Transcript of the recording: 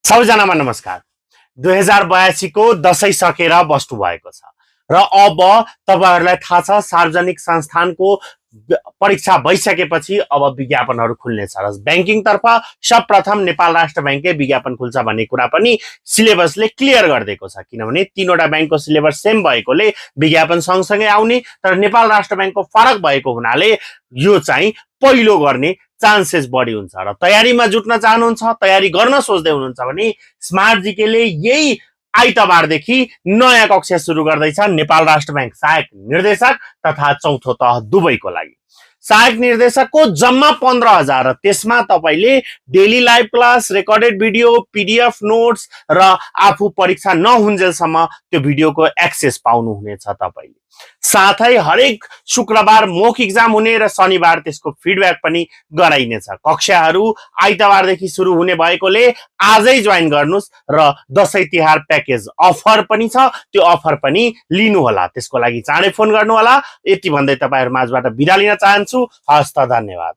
सबैजनामा नमस्कार। 2082 को दशैं सकेर बस्नु भएको छ र अब तपाईहरुलाई थाहा छ सार्वजनिक संस्थानको परीक्षा भइसकेपछि अब विज्ञापनहरू खुल्नेछ र बैंकिङ तर्फ सर्वप्रथम नेपाल राष्ट्र बैंकले विज्ञापन खुल्छ भन्ने कुरा पनि सिलेबसले क्लियर गरिदिएको छ। किनभने तीनवटा बैंकको सिलेबस सेम भएकोले विज्ञापन सँगसँगै आउने, तर नेपाल राष्ट्र बैंकको फरक भएको हुनाले यो चाहिँ पहिलो गर्ने चान्सेस बढी हुन्छ र तयारीमा जुट्न चाहनुहुन्छ, तयारी गर्न सोच्दै हुनुहुन्छ भने स्मार्ट जीकेले यही आइतबारदेखि नयाँ कक्षा सुरु गर्दैछ नेपाल राष्ट्र बैंक सहायक निर्देशक तथा चौथो तह दुवैको लागि। सहायक निर्देशकको जम्मा 15,000 र त्यसमा तपाईले daily live class, recorded video, PDF notes र आफू परीक्षा नहुन्जेलसम्म त्यो भिडियोको एक्सेस पाउनु हुनेछ तपाईले। साथै हरेक शुक्रबार मोक एक्जाम हुने र शनिबार त्यसको फिडब्याक पनि गराइनेछ। कक्षाहरू आइतबारदेखि सुरु हुने भएकोले आजै जोइन गर्नुस् र दशैं तिहार प्याकेज अफर पनि छ, त्यो अफर पनि लिनु होला। त्यसको लागि चाँडै फोन गर्नु होला। यति भन्दै तपाईहरु माझबाट बिदा लिन चाहन्छु। हस्त, धन्यवाद।